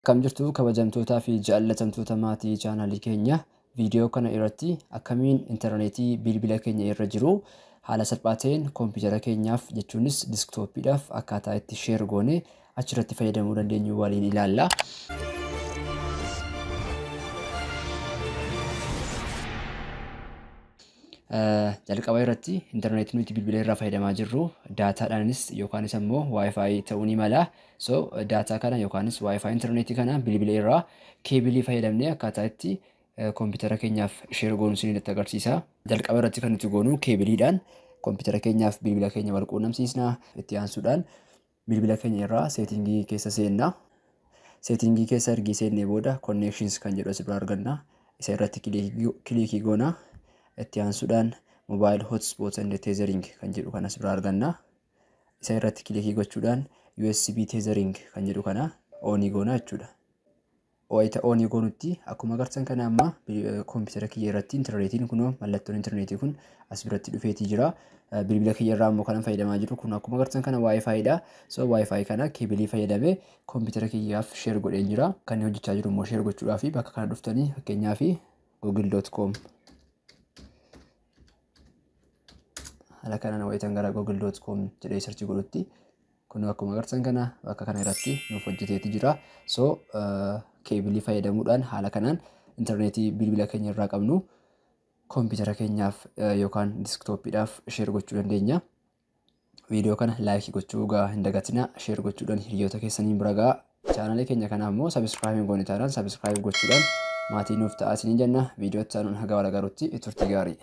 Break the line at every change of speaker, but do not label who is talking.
Akkam jirtu kabajamtootaa fi jaallatamtoota maatii chaanaalii keenya? Viidiyoo kana irratti akkamiin intarneetii bilbila keenya irra jiru haala salphaa ta'een koompitara keenyaaf, jechuunis disktooppiidhaaf, akkaataa itti share goone achirratti fayyadamuu dandeenyu waliin ilaalla. Jalqaba irratti intarneetii nuti bilbila irraa fayyadamaa jirru daataadhaanis yookaanis ammoo WiFi ta'uu ni mala. So daataa kana yookaanis WiFi intarneetii kana bilbila irraa keebilii fayyadamnee akkaataa itti koompitara keenyaaf share goonu isinitti agarsiisa. Jalqaba irratti kan nuti goonu keebiliidhaan koompitara keenyaaf bilbila keenya wal quunnamsiisna. Itti aansuudhaan bilbila keenya irraa seetingii keessa seenna. Seetingii keessa ergi seennee booda connections kan jedhu as biraa arganna. Isa irratti kilikii goona. Itti aansuudhaan mobile hotspot and tethering kan jedhu kan as biraa arganna. Isa irratti kilikii gochuudhaan USB tethering kan jedhu kana oonii goona jechuudha. Wayita oonii goonutti akkuma agartan kana amma koompitara kiyya irratti intarneetiin kunoo mallattoon intarneetii kun as biratti dhufeetii jira. Bilbila kiyya irraa immoo kanan fayyadamaa jiru kun akkuma agartan kana WiFi dha. So WiFi kana keebilii fayyadamee koompitara kiyyaaf share godheen jira. Kan inni hojjechaa jiru immoo share gochuudhaaf bakka kana dhuftanii fakkeenyaaf google.com haala kanaan wayitan gara google.com jedhee search godhutti kun akkuma agartan kana bakka kana irratti nuuf hojjeteeti jira. So keebilii fayyadamuudhaan haala kanaan intarneetii bilbila keenya irraa qabnu koompitara keenyaaf yookaan disktooppiidhaaf share gochuu dandeenya. Viidiyoo kana laayikii gochuu gaa hin dagatinaa, share gochuudhaan hiriyoota keessaniin bira gahaa. Chaanaalii keenya kanaaf immoo sabiskiraayib hin goone taanaan sabiskiraayib gochuudhaan maatii nuuf ta'aa isiniin jenna. Viidiyoo itti aanuun haga wal agarrutti turtii gaarii.